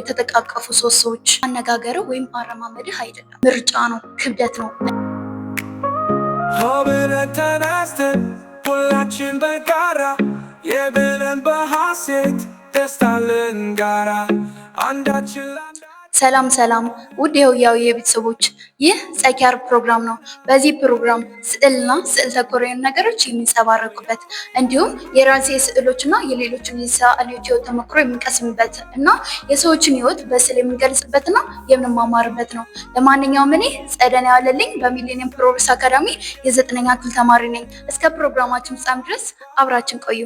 የተጠቃቀፉ ሶስት ሰዎች። አነጋገርህ ወይም አረማመድህ አይደለም፣ ምርጫ ነው፣ ክብደት ነው። ሆ ብለን ተነስተን ሁላችን በጋራ የብለን በሐሴት ደስታ ልንጋራ አንዳችን ለአንዳችን። ሰላም ሰላም፣ ውድ የህያው የቤተሰቦች፣ ይህ ጸኪያር ፕሮግራም ነው። በዚህ ፕሮግራም ስዕልና ስዕል ተኮር የሆኑ ነገሮች የሚንጸባረቁበት፣ እንዲሁም የራሴ ስዕሎችና የሌሎችን የሰዓሊዎች ህይወት ተሞክሮ የምንቀስምበት እና የሰዎችን ህይወት በስዕል የምንገልጽበትና የምንማማርበት ነው። ለማንኛውም እኔ ጸደን ያለልኝ በሚሊኒየም ፕሮግረስ አካዳሚ የዘጠነኛ ክፍል ተማሪ ነኝ። እስከ ፕሮግራማችን ፍጻሜ ድረስ አብራችን ቆዩ።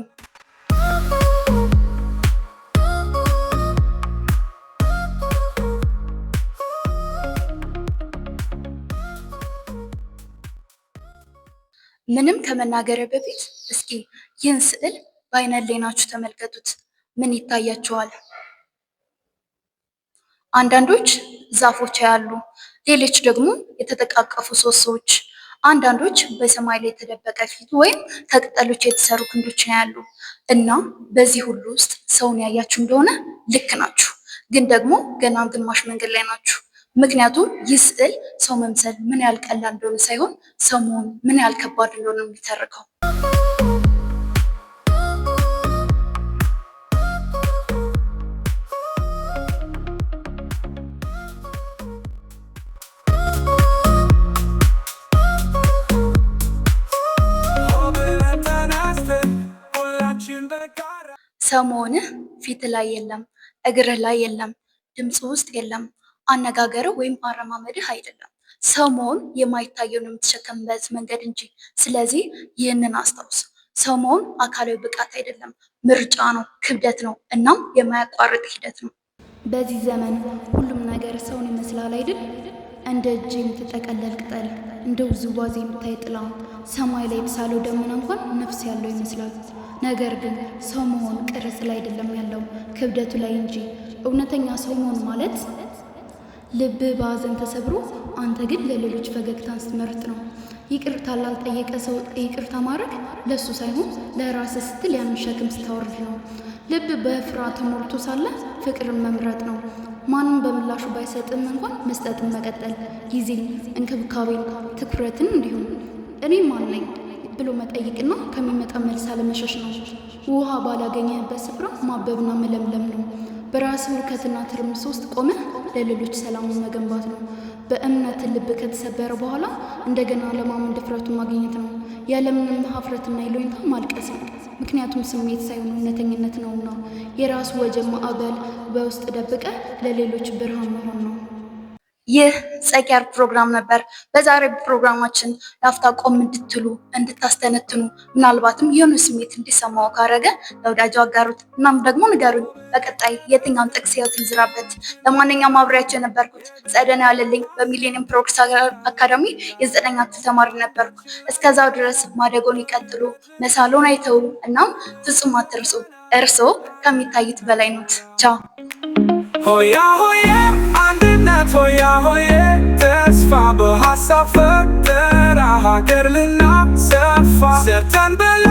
ምንም ከመናገር በፊት እስኪ ይህን ስዕል በአይነ ህሊናችሁ ተመልከቱት። ምን ይታያችኋል? አንዳንዶች ዛፎች ያሉ፣ ሌሎች ደግሞ የተጠቃቀፉ ሶስት ሰዎች፣ አንዳንዶች በሰማይ ላይ የተደበቀ ፊት ወይም ከቅጠሎች የተሰሩ ክንዶች ያሉ። እና በዚህ ሁሉ ውስጥ ሰውን ያያችሁ እንደሆነ ልክ ናችሁ፣ ግን ደግሞ ገና ግማሽ መንገድ ላይ ናችሁ። ምክንያቱም ይህ ስዕል ሰው መምሰል ምን ያህል ቀላል እንደሆነ ሳይሆን ሰው መሆን ምን ያህል ከባድ እንደሆነ ነው የሚተርከው። ሆ ብለን ተነስተን ሁላችን በጋራ። ሰው መሆንህ ፊት ላይ የለም፣ እግርህ ላይ የለም፣ ድምፅ ውስጥ የለም፣ አነጋገርህ ወይም አረማመድህ አይደለም። ሰው መሆን የማይታየውን የምትሸከምበት መንገድ እንጂ። ስለዚህ ይህንን አስታውስ። ሰው መሆን አካላዊ ብቃት አይደለም፣ ምርጫ ነው፣ ክብደት ነው፣ እናም የማያቋርጥ ሂደት ነው። በዚህ ዘመን ሁሉም ነገር ሰውን ይመስላል አይደል? እንደ እጅ የምትጠቀለል ቅጠል፣ እንደ ውዝዋዜ የምታይ ጥላ፣ ሰማይ ላይ የተሳለው ደመና እንኳን ነፍስ ያለው ይመስላል። ነገር ግን ሰው መሆን ቅርጽ ላይ አይደለም ያለው፣ ክብደቱ ላይ እንጂ። እውነተኛ ሰው መሆን ማለት ልብህ በሐዘን ተሰብሮ አንተ ግን ለሌሎች ፈገግታን ስትመርጥ ነው። ይቅርታ ላልጠየቀ ሰው ይቅርታ ማድረግ ለእሱ ሳይሆን ለራስህ ስትል ያንን ሸክም ስታወርድ ነው። ልብ በፍርሃት ተሞልቶ ሳለ ፍቅርን መምረጥ ነው። ማንም በምላሹ ባይሰጥም እንኳን መስጠትን መቀጠል፣ ጊዜን፣ እንክብካቤን፣ ትኩረትን፣ እንዲሁም እኔ ማን ነኝ ብሎ መጠየቅና ከሚመጣ መልስ አለመሸሽ ነው። ውሃ ባላገኘህበት ስፍራ ማበብና መለምለም ነው። በራስህ ሁከትና ትርምስ ውስጥ ቆመህ ለሌሎች ሰላምን መገንባት ነው። በእምነት ልብ ከተሰበረ በኋላ እንደገና ለማመን ድፍረቱን ማግኘት ነው። ያለምንም ሀፍረትና ይሉኝታ ማልቀስ ነው። ምክንያቱም ስሜት ሳይሆን እውነተኝነት ነውና። የራሱ ወጀብ ማዕበል በውስጥ ደብቀ ለሌሎች ብርሃን መሆን ነው። ይህ ጸጊያር ፕሮግራም ነበር። በዛሬ ፕሮግራማችን ላፍታ ቆም እንድትሉ፣ እንድታስተነትኑ፣ ምናልባትም የሆነ ስሜት እንዲሰማው ካረገ ለወዳጆ አጋሩት። እናም ደግሞ ንገሩኝ በቀጣይ የትኛውን ጥቅስ ህይወት እንዝራበት። ለማንኛውም አብሬያቸው የነበርኩት ጸደን ያለልኝ በሚሊኒየም ፕሮግረስ አካዳሚ የዘጠነኛ ክፍል ተማሪ ነበርኩ። እስከዛው ድረስ ማደጎን ይቀጥሉ፣ መሳሎን አይተው፣ እናም ፍጹም አትርሱ፣ እርስዎ ከሚታዩት በላይ ኖት። ቻው። ሆያ ሆዬ አንድነት፣ ሆያ ሆዬ ተስፋ፣ በሀሳብ ፈጠራ ሀገር ልናሰፋ ሰርተን በላ